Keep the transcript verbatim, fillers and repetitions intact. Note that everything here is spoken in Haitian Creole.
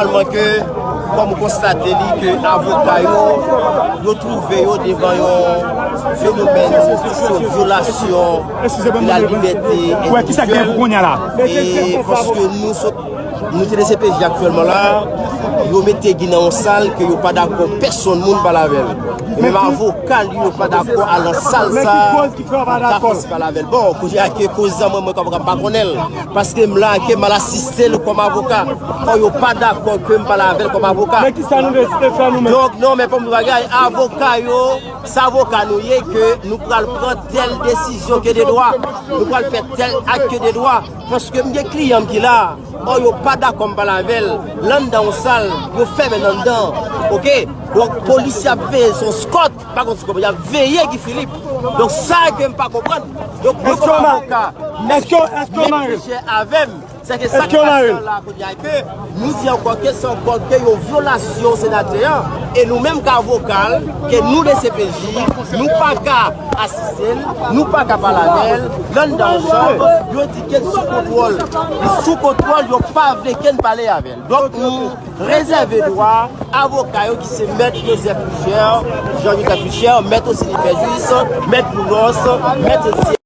Tèlman ke, kòm ou konstate li, ke avoka yo, yo twouve yo devan yon fenomèn, yon vyolasyon de la libète endivizwèl. E paske nou sot, nou te D C P J aktyèlman la, yo mete Guy nan yon sal ke yo pa dakò pèsonn moun pale avè l. E menm avoka li, yo pa dakò al nan sal sa, ta fè pale avè l. Bon, kote a ke koz sa, mwen, mwen, kòm avoka, m pa konnen l. Paske m la, ke m al asiste l kòm avoka. Kò yo pa dakò ke m pale avè l kòm avoka. Men kisa nou deside fè nou menm? Donk, non, men pou m di bagay, avoka yo, se avoka nou ye, ke nou pral pran tèl desizyon ke de dwa. Nou pral fè tèl ak ke de dwa. Paske m gen kliyan m ki la, kò yo pa dakò m pale avè l. L anndan yon sal, yo fèmen l anndan. Oke? Donk, polis y ap veye, se yon eskòt, pa konn si konprann, y ap veye Guy Philippe. Donk, sa ke m pa konprann. Donk, mwen kòm avoka, mèt Michel avè m, se ke sa k pase an la kounye a, ke nou di ankò ke se ankò ke yon vyolasyon senatè an, e nou menm k avoka l, ke nou D C P J, nou pa ka asiste l, nou pa ka pale avè l, l anndan yon chanm, yo di ke l sou kontwòl, li sou kontwòl, yo pa vle ke n pale avè l. Donk, nou rezève dwa avoka yo ki se mèt Joseph Richard, Jean Joseph Richard, mèt Osini Fèjis, mèt Boulos, mèt Etienne.